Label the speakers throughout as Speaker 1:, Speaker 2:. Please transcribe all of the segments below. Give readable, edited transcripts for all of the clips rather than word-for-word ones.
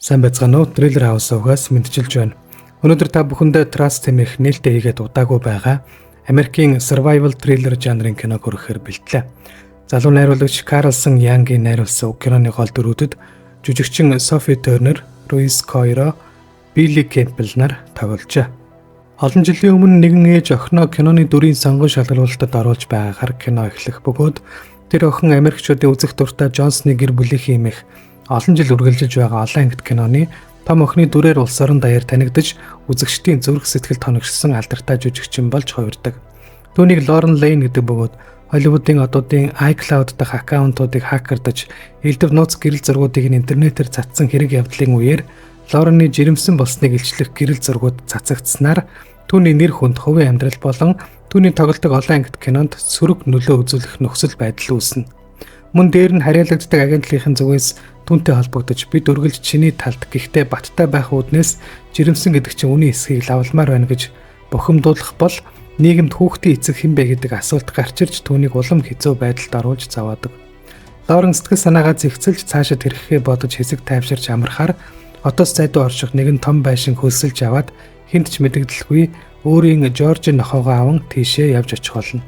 Speaker 1: Сайн байцгаана уу? Thriller House-оогоос мэдчилж байна. Өнөөдөр та бүхэндээ Trust хэмээх нээлттэй хийгээд удаагүй байгаа Америкийн survival thriller жанрын киног хүрэхээр бэлтлээ. Залуу найруулагч Карлсон Янгийн найруулсан киноны гол дүрүүдэд жүжигчин Софи Тернер, Руис Койро, Билли Кемпбелл нар тогложээ. Олон жилийн өмнө нэгэн ээж охиноо киноны дүрийн сонгон шалгаруулалтад оруулж байгаагаар кино эхлэх бөгөөд тэр охин Америкчуудын үзэх дуртай Джонсны гэр бүлийнхэн хэмээх олон жил үргэлжилж байгаа олон ангит киноны том охины дүрээр улс орон даяар танигдаж, үзэгчдийн зүрх сэтгэл тоногшсон алдартай жүжигчин болж хувирдаг. Түүнийг Лорен Лейн гэдэг бөгөөд Холливуудын одуудын iCloud дахь аккаунтуудыг хакердаж, элдэв нууц гэрэл зургуудыг нь интернетээр цацсан хэрэг явдлын үеэр Лоренны жирэмсэн болсныг илчлэх гэрэл зургууд цацагдсанаар түүний нэр хүнд хувийн амьдрал болон түүний тоглодог олон ангит кинонд сөрөг нөлөө үзүүлэх нөхцөл байдал үүснэ. Мөн дээр нь харьяалагддаг агентлалын зүгээс түүнтэй холбогдож, бид үргэлж чиний талд, гэхдээ баттай байх үүднээс жирэмсэн гэдэг чинь үнийн эсхийг лавламаар байна гэж бухимдуулах бол нийгэмд хүүхдийн эцэг хэн бэ гэдэг асуулт гарч ирж, түүнийг улам хэцүү байдалд оруулж зовоодог. Лорен сэтгэл санаагаа зэгцэлж, цаашид хэрэгхээ бодож хэсэг тайвширч амрахаар хотоос зайдуу орших нэгэн том байшин хөлсөлж аваад, хэнд ч мэдэгдэлгүй өөрийн Жоржийн нохойгоо аван тийшээ явж очих болно.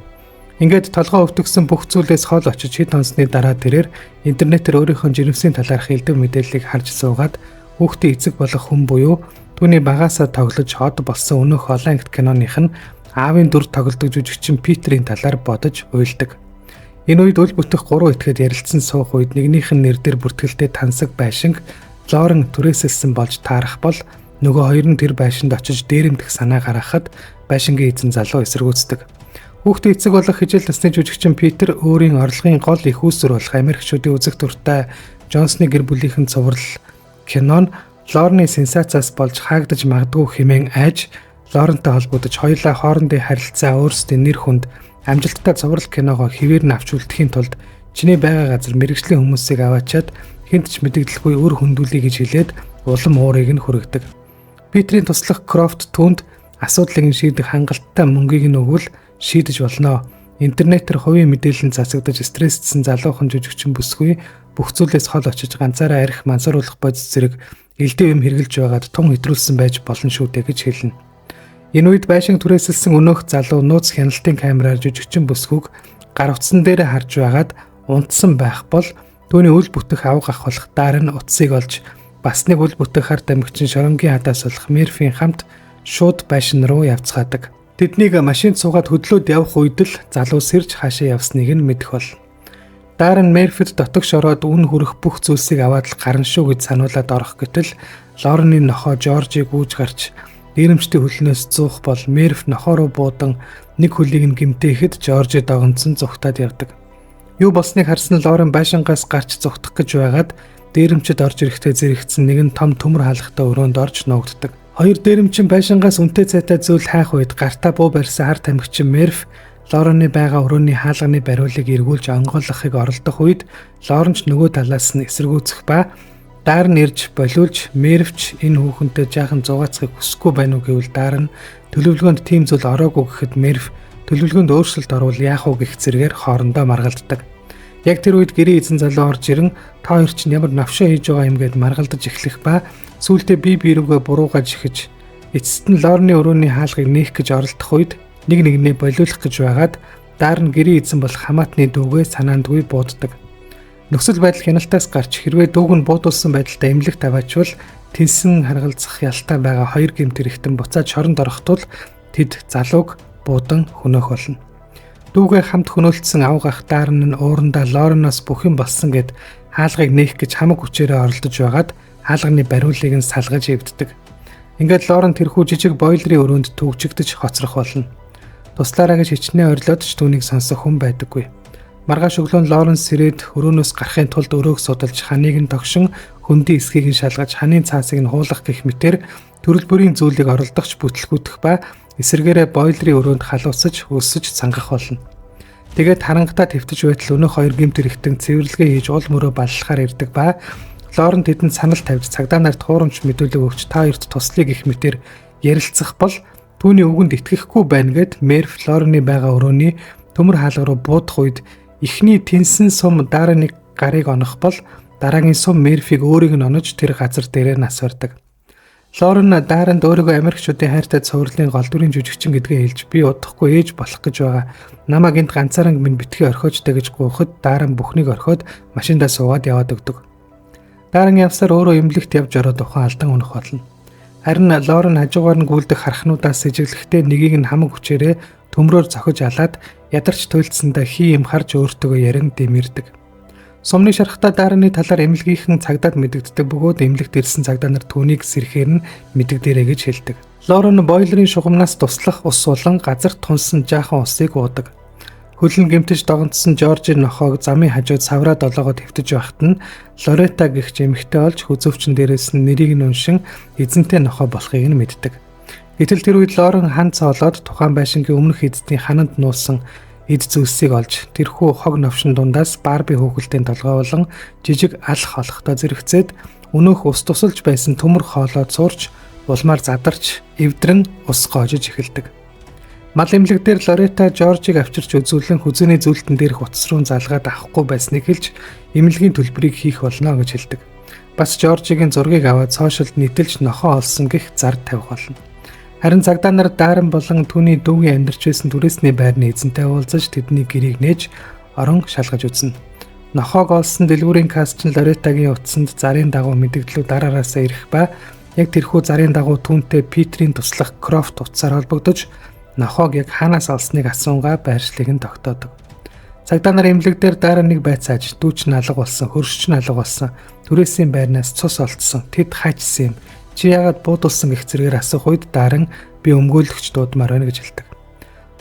Speaker 1: Ингээд толгой өвтгөсөн бүх зүйлээс хол очиж хэд хонсны дараа тэрээр интернетээр өөрийнхөө жирэмсийн талаарх элдэв мэдээллийг харж суугаад, хүүхдийн эцэг болох хүн буюу түүний багаасаа тоглож од болсон өнөөх олон ангит киноных нь аавын дүр тоглодог жүжигчин Питерийн талаар бодож уйлдаг. Энэ үед үл бүтэх гурван этгээд ярилцсан суух үед нэгнийх нь нэр дээр бүртгэлтэй тансаг байшинг Лорен түрээсэлсэн болж таарах бол нөгөө хоёр нь тэр байшинд очиж дээрэмдэх санаа гаргахад байшингийн эзэн залуу эсэргүүцдэг. Хүүхдийн эцэг болох хичээл насны жүжигчин Питер өөрийн орлогын гол эх үүсвэр болох Америкчуудын үзэх дуртай Джонсны гэр бүлийнхэн цуврал кино нь Лорны сенсацаас болж хаагдаж магадгүй хэмээн айж, Лорентой холбогдож, хоёулаа хоорондын харилцаа, өөрсдийн нэр хүнд, амжилттай цуврал киногоо хэвээр нь авч үлдэхийн тулд чиний байгаа газар мэргэжлийн хүмүүсийг аваачаад хэнд ч мэдэгдэлгүй үр хөндүүлье гэж хэлээд улам уурыг нь хүргэдэг. Питерийн туслах Крофт түүнд асуудлыг нь шийдэх хангалттай мөнгийг нь өгвөл шийдэж болно. Интернетээр хувийн мэдээлэл нь цацагдаж стрессдсэн залуухан жүжигчин бүсгүй бүх зүйлээс хол очиж, ганцаараа архи, мансууруулах бодис зэрэг элдэв юм хэрэглэж байгаад тун хэтрүүлсэн байж болно шүү дээ гэж хэлнэ. Энэ үед байшин түрээсэлсэн өнөөх залуу нууц хяналтын камераар жүжигчин бүсгүйг гар утсан дээр харж байгаад унтсан байх бол түүний үл бүтэх авга ах болох Даррен утсыг олж, бас нэг үл бүтэх хар тамхичин шоронгийн хадаас болох Мерфийн хамт шууд байшин руу явцгаадаг. Тэднийг машинд суугаад хөдлөөд явах үед л залуу сэрж хаашаа явсныг нь мэдэх бол. Даррен Мерфид дотогш ороод үн хүрэх бүх зүйлсийг аваад л гарна шүү гэж сануулад орох гэтэл Лорны нохой Жоржийг үүж гарч дээрэмчдийн хөлнөөс зуух бол Мерф нохой руу буудан нэг хөлийг нь гэмтээхэд Жоржи догонцсон зугтаад явдаг. Юу болсныг харсан Лорен байшингаас гарч зугтах гэж байгаад дээрэмчид орж ирэхдээ зэрэгцэн нэгэн том төмөр хаалгатай өрөөнд орж нуугддаг. Хоёр дээрэмчин байшингаас үнэтэй цайтай зүйл хайх үед гартаа буу барьсан хар тамхичин Мерф Лорны байгаа өрөөний хаалганы бариулыг эргүүлж онгойлгохыг оролдох үед Лорен ч нөгөө талаас нь эсэргүүцэх ба Даррен ирж болиулж, Мерф ч энэ хүүхэнтэй жаахан зугаацахыг хүсэхгүй байна уу гэвэл Даррен төлөвлөгөөнд тийм зүйл ороогүй гэхэд Мерф төлөвлөгөөнд өөрчлөлт орвол яах вэ гэх зэрэгээр хоорондоо маргалддаг. Яг тэр үед гэрээ эзэн залуу орж ирэн, та хоёр чинь ямар навшаа хийж байгаа юм гээд маргалдаж эхлэх ба сүүлдээ бие бие рүүгээ буруугаж эхэж, эцэст нь Лорны өрөөний хаалгыг нээх гэж оролдох үед нэг нэгнээ болиулах гэж байгаад Даррен гэрээ эзэн болох хамаатны дүүгээ санаандгүй бууддаг. Нөхцөл байдал хяналтаас гарч, хэрвээ дүүг нь буудулсан байдалтай эмнэлэгт аваачвал тэнсэн харгалзах ялтай байгаа хоёр гэмт хэрэгтэн буцаад шоронд орох тул тэд залууг буудан хөнөөх болно. Дүүгээ хамт хөнөөлдсөн авга ах Даррен нь уурандаа Лорноос бүх юм болсон гээд хаалгыг нээх гэж хамаг хүчээрээ оролдож байгаад хаалганы бариулыг нь салгаж эвддэг. Ингээд Лорен тэрхүү жижиг бойлерын өрөөнд түгжигдэж хоцрох болно. Туслаараа гэж хичнээн орилоод ч түүнийг сонсох хүн байдаггүй. Маргааш өглөө нь Лорен сэрээд өрөөнөөс гарахын тулд өрөөг судалж, ханыг нь тогшин, хөндийн эсхийг нь шалгаж, ханын цаасыг нь хуулах гэх мэтэр төрөл бүрийн зүйлийг оролдохч бүтлгүүтэх ба эсрэгээрээ бойлерын өрөөнд халуусаж, өлсөж цангах болно. Тэгээд харангатай твтэж байтал өнөөх хоёр гэмт хэрэгтэн цэвэрлэгээ хийж уул мөрөө баллахаар ирдэг ба Лорен тэдэнд санал тавьж, цагдаа нарт хуурамч мэдүүлэг өгч, та хоёрт туслая гэх мэтэр ярилцах бол түүний үгэнд итгэхгүй байна гээд Мерф Лорны байгаа өрөөний төмөр хаалга руу буудах үед эхний тэнсэн сум Дарреныг гарыг онох бол Дараагийн сум Мерфиг өөрийг нь онож тэр газар дээрээ нас барьдаг. Лорен Даранд өөрийгөө Америкчуудын хайртай цувралын гол дүрийн жүжигчин гэдгээ хэлж би удахгүй ээж болох гэж байгаа. Намайг энд ганцаараа минь битгий орхиоч гэж гуйхад Даран бүхнийг орхиод машиндаа суугаад яваад өгдөг. Даран явсаар өөрөө эмнэлэгт явж ороод ухаан алдан унах болно. Харин Лорен хажуугаар нь гүйлдэх хархнуудаас сэжиглэхдээ нэгийг нь хамаг хүчээрээ төмрөөр цохиж алаад ядарч туйлдсандаа хий юм харж өөртөөгөө ярин дэмэрдэг. Сумны шархтаа Дараны талаар эмнэлгийнхэн цагдаад мэдэгддэг бөгөөд эмнэлэгт ирсэн цагдаа нар түүнийг сэрхээр нь мэдэгдэрэй гэж хэлдэг. Лорен бойлерын шугамнаас туслах ус сулан газар тунсан жаахан усыг уудаг. Хөлн гэмтэж догонцсон Жоржийн нохоог замын хажууд савраа долоогод хэвтэж байхад нь Лоретта гэх эмэгтэй олж хүзөвчин дээрээс нь нэрийг нь уншин эзэнтэй нохоо болохыг нь мэддэг. Гэтэл тэр үед Лорен хан цоолоод тухайн байшингийн өмнөх эзэдийн хананд нуусан эд зүйлсийг олж тэрхүү хог новшин дундаас Барби хөөхөлтийн толгой болон жижиг алх олохдоо зэрэгцээд өнөөх ус тусалж байсан төмөр хоолой цуурч улмаар задарч эвдрэн ус гоожиж эхэлдэг. Мал эмнэлэг дээр Лоретта Жоржийг авчирч үзүүлэн хүзүүний зүүлтэн дээрх утас руу залгаад авахгүй байсныг хэлж эмнэлгийн төлбөрийг хийх болно гэж хэлдэг. Бас Жоржигийн зургийг аваад сошиалд нийтэлж нохоо олсон гэх зар тавих болно. Харин цагдаа нар Даран болон түүний дүүгийн амьдарч байсан түрээсний байрны эзэнтэй уулзаж тэдний гэрийг нээж орон шалгаж үзнэ. Нохоог олсон дэлгүүрийн касс чинь Лореттагийн утсанд зарын дагуу мэдэгдлүүд дараараасаа ирэх ба яг тэрхүү зарын дагуу түүнтэй Питерийн туслах Крофт утсаар холбогдож нохоог яг хаанаас олсныг асуунгаа байршлыг нь тогтоодог. Цагдаа нар эмнэлэг дээр Дараныг байцааж дүүч нь алга болсон, хөршч нь алга болсон, түрээсийн байрнаас цус олдсон, тэд хайчсан юм. Чи яагаад буудулсан гэх зэрэгээр асуух үед Даран би өмгөөлөгч дуудмаар байна гэж хэлдэг.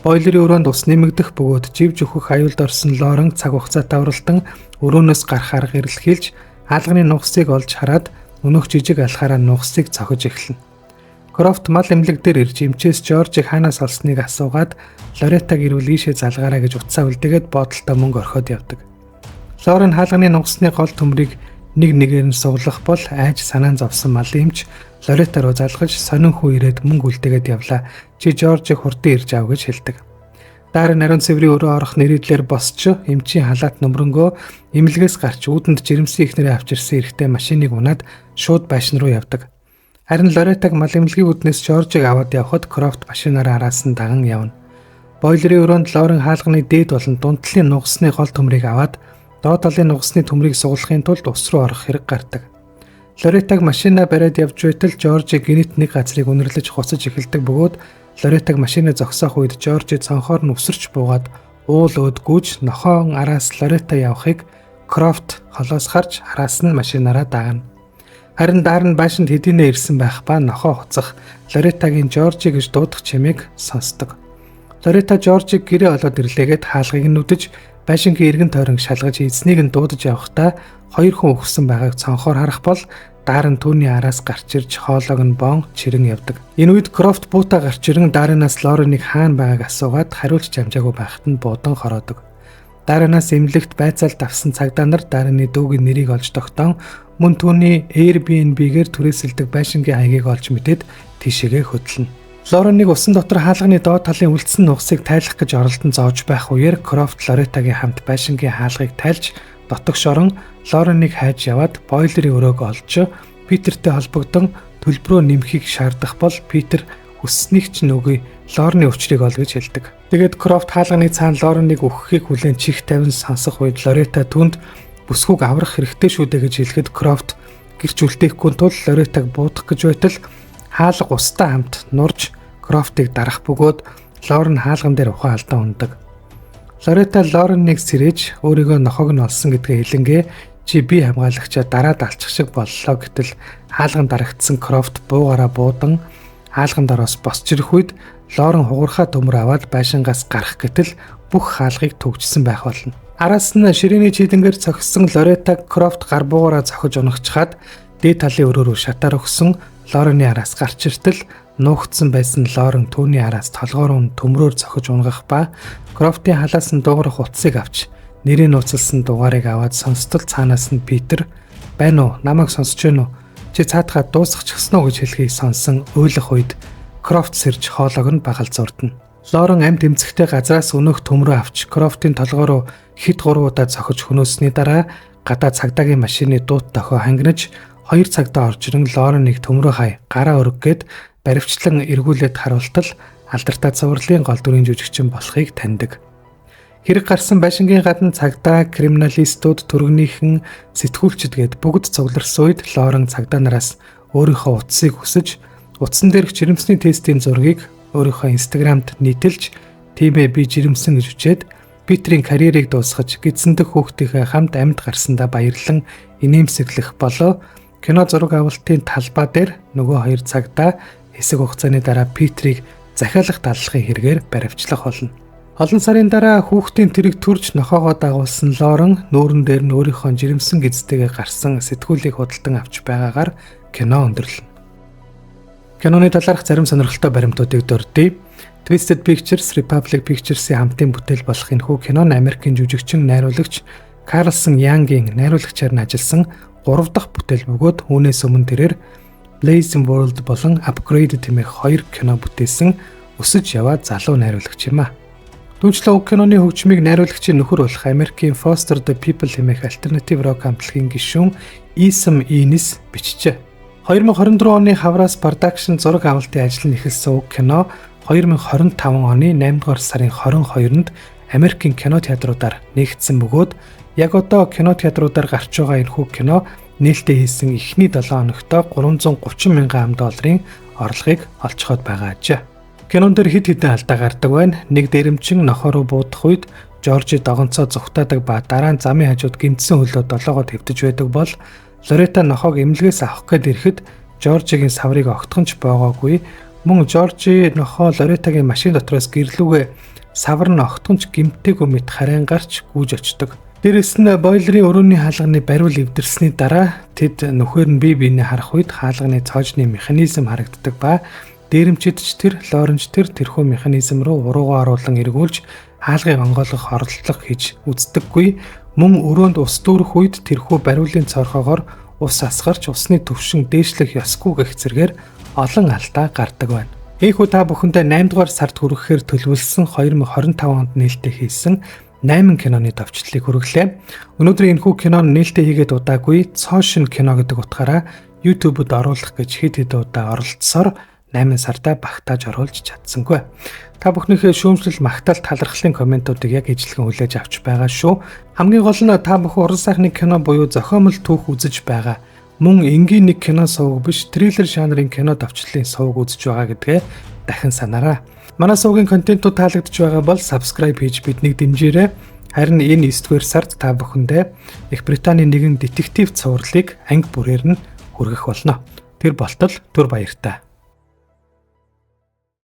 Speaker 1: Бойлерын өрөөнд ус нэмэгдэх бөгөөд живж өөхөх аюулд орсон Лорен цаг хугацаатай уралдан өрөөнөөс гарах арга эрэлхийлж хаалганы нугасыг олж хараад өнөөх жижиг алхаараа нугасыг цохиж эхэлнэ. Крофт мал эмнэлэг дээр ирж эмчээс Жоржийг хаанаас олсныг асуугаад Лореттаг ирвэл ийшээ залгаарай гэж утсаа үлдээгээд бодолтой мөнгө орхиод явдаг. Лорен хаалганы нугасны гол төмрийг нэг нэгээр нь суглах бол айж санаан зовсон малын эмч Лоретта руу залгаж сонин хүү ирээд мөнгө үлдээгээд явлаа. Чи Жоржийг хурдан ирж ав гэж хэлдэг. Дараа нь ариун цэврийн өрөө орох нэрийдлэр босч эмчийн халаат нөмрөнгөө эмнэлгээс гарч үүдэнд жирэмсэн эхнэрээ авчирсан эрэгтэй машиныг унаад шууд байшин руу явдаг. Харин Лореттаг мал эмнэлгийн үүднээс Жоржийг аваад явхад Крофт машинаараа араас нь даган явна. Бойлерын өрөөнд Лорен хаалганы дээд болон дунд талын нугасны гол төмрийг аваад доод талын нугасны төмрийг сугалахын тулд ус руу орох хэрэг гардаг. Лореттаг машинаа бариад явж байтал Жоржи гэнэт нэг газрыг үнэрлэж хуцаж эхэлдэг бөгөөд Лореттаг машинаа зогсоох үед Жоржи цонхоор нь үсэрч буугаад уул өөд гүйж нохоон араас Лоретта явахыг Крофт холоос харж араас нь машинаараа дагна. Харин дээр нь байшинд хэдийнэ ирсэн байх ба нохоо хуцах Лореттагийн Жоржи гэж дуудах чимээг сонсдог. Лоретта Жоржиг гэрээ олоод ирлээгээд хаалгыг нь нүдэж байшингийн эргэн тойрон шалгаж эзнийг нь дуудаж явахдаа хоёр хүн өгсөн байгааг цонхоор харах бол Даран түүний араас гарч ирж хоолойг нь бон чирэн явдаг. Энэ үед Крофт буута гарч ирэн Даранаас Лореныг хаана байгааг асуугаад хариулж амжаагүй байхад нь буудан хороодог. Даранаас эмнэлэгт байцаалт авсан цагдаа нар Дараны дүүгийн нэрийг олж тогтоон мөн түүний Airbnb-гээр түрээсэлдэг байшингийн хаягийг олж мэдээд тийшээгээ хөдлөнө. Лореныг усан дотор хаалганы доод талын үлдсэн нугасыг тайлах гэж оролдон зовж байх үеэр Крофт Лореттагийн хамт байшингийн хаалгыг тайлж дотогш орон Лореныг хайж яваад бойлерын өрөөг олж Питертэй холбогдон төлбөрөө нэмэхийг шаардах бол Питер хүсснийг ч нүгий Лорны учрыг ол гэж хэлдэг. Тэгээд Крофт хаалганы цаана Лореныг үхэхийг хүлээн чих тавин сонсох үед Лоретта түүнд бүсгүйг аврах хэрэгтэй шүү дээ гэж хэлэхэд Крофт гэрч үлдээхгүй тул Лореттаг буудах гэж байтал хаалга устай хамт нурж Крофтыг дарах бөгөөд Лорен хаалган дээр ухаан алдан ундаг. Лоретта Лореныг сэрээж өөрийгөө нохог нь олсон гэдгээ хэлэнгээ чи би хамгаалагчаа дараад алчих шиг боллоо гэтэл хаалган дарагдсан Крофт буугаараа буудан хаалган дороос босч ирэх үед Лорен хугархаа төмөр аваад байшингаас гарах гэтэл бүх хаалгыг түгжсэн байх болно. Араас нь ширээний чийдэнгээр цогссон Лоретта Крофт гар буугаараа цохиж унагчхаад дээд талын өрөө рүү шатаар өгсөн Лорены араас гарч иртэл нуугдсан байсан Лорен түүний араас толгоор нь төмрөөр цохиж унгах ба Крофтын халаасан дуугарах утсыг авч нэрийг нууцлсан дугаарыг аваад сонстол цаанаас нь Питер байна уу, намайг сонсож байна уу, чи цаатахаа дуусгачихсан уу гэж хэлхийг сонсон уйлах үед Крофт сэрж хоолойг нь багалзуурдна. Лорен амь тэмцэхтэй газраас өнөөх төмрөө авч Крофтын толгой руу хэд гурван удаа цохиж хөнөөсний дараа Гадаа цагдаагийн машины дуут дохио хангинаж 2 цагдаа орж ирэн Лореныг төмрөө хай гараа өрг гээд баривчлан эргүүлээд харуултал алдартай цувралын гол дүрийн жүжигчин болохыг таньдаг. Хэрэг гарсан байшингийн гадна цагдаа, криминалистууд, түргэнийхэн сэтгүүлчид гээд бүгд цугларсан үед Лорен цагдаа нараас өөрийнхөө утсыг хүсэж, утсан дээрх жирэмсний тестийн зургийг өөрийнхөө Instagram-д нийтэлж, тиймээ би жирэмсэн гэж үчээд Питерийн карьерийг дуусгаж гидсэндэх хүүхдийнхээ хамт амьд гарсандаа баярлан инээмсэглэх болоо кино зураг авалтын талбай дээр нөгөө хоёр цагдаа хэсэг хугацааны дараа Питерийг захиалах дадлахын хэрэгээр баривчлах болно. Олон сарын дараа хүүхдийн тэрэг төрж нохоогоо дагуулсан Лорен нүүрэн дээр нь өөрийнхөө жирэмсэн гэзтэйгээ гарсан сэтгүүлийг худалдан авч байгаагаар кино өндөрлөнө. Киноны талаарх зарим сонирхолтой баримтуудыг дурдъя. Twisted Pictures, Republic Pictures-ийн хамтын бүтээл болох энэхүү кино нь Америкийн жүжигчин, найруулагч Карлсон Янгийн найруулагчаар нь ажилласан 3 дахь бүтээл бөгөөд үүнээс өмнө тэрээр Blazing World болон Upgraded хэмээх 2 кино бүтээсэн өсөж яваа залуу найруулагч юм а. Түүнчлэн уг киноны хөгжмийг найруулагчийн нөхөр болох Америкийн Foster the People хэмээх альтернатив рок хамтлагийн гишүүн Isam Innes бичжээ. 2024 оны хавраас production зураг авалтын ажил нь эхэлсэн уг кино 2025 оны 8 дугаар сарын 22-нд Америкийн кино театруудаар нээгдсэн бөгөөд яг одоо кино театруудаар гарч байгаа энэхүү кино нээлттэй хийсэн эхний 7 хоногт 330 мянган долларын орлогыг олцоход байгаа ажээ. Кинон дээр хэд хэдэн алдаа гардаг байна. Нэг дээрэмчин нохоо руу буудах үед Жоржи догонцоо зүхтаадаг ба дараа нь замын хажууд гэмтсэн хөлөө долоогоо твдэж байдаг бол Лоретта нохоог эмнэлгээс авах гээд ирэхэд Жоржигийн саврыг огтхон ч боогоогүй. Мөн Жоржи нохоо Лореттагийн машин дотроос гэрлүүгээ савар нь огтхон ч гэмтээгүй мэт харин гарч гүйж очдог. Дээрэс нь бойлерын өрөөний хаалганы бариул эвдэрсний дараа тэд нүхээр нь бие биенээ харах үед хаалганы цоожны механизм харагддаг ба дээрэмчид ч тэр Лоренч тэр тэрхүү механизм руу уруугаа оруулан эргүүлж хаалгыг онгойлгох оролдлого хийж үздэггүй. Мөн өрөөнд ус дүүрэх үед тэрхүү бариулын цорхоогоор ус асгарч усны төвшин дээшлэх ёсгүй гэх зэргээр олон алдаа гардаг байна. Ийхүү та бүхэндээ 8 дугаар сард хүрэхээр төлөвлөсөн 2025 онд нээлттэй хийсэн 8 киноны товчлолыг хүргэлээ. Өнөөдрийн энэхүү кино нь нээлттэй хийгээд удаагүй цоо шинэ кино гэдэг утгаараа YouTube-д оруулах гэж хэд хэд удаа оролдсоор 8 сарда багтааж оруулж чадсангүй. Та бүхнийхээ шүүмжлэл, магтаал, талархлын комментуудыг яг ижилхэн хүлээж авч байгаа шүү. Хамгийн гол нь та бүхэн уран сайхны кино буюу зохиомол түүх үзэж байгаа. Мөн энгийн нэг кино суваг биш, триллер жанрын кино товчлолын суваг үзэж байгаа гэдгээ дахин санаарай. Манай сувгийн контентууд таалагдж байгаа бол subscribe хийж биднийг дэмжээрэй. Харин энэ 9 дугаар сард та бүхэндээ Их Британий нэгэн детектив цувралыг анги бүрээр нь хүргэх болно. Тэр болтол түр баяртай.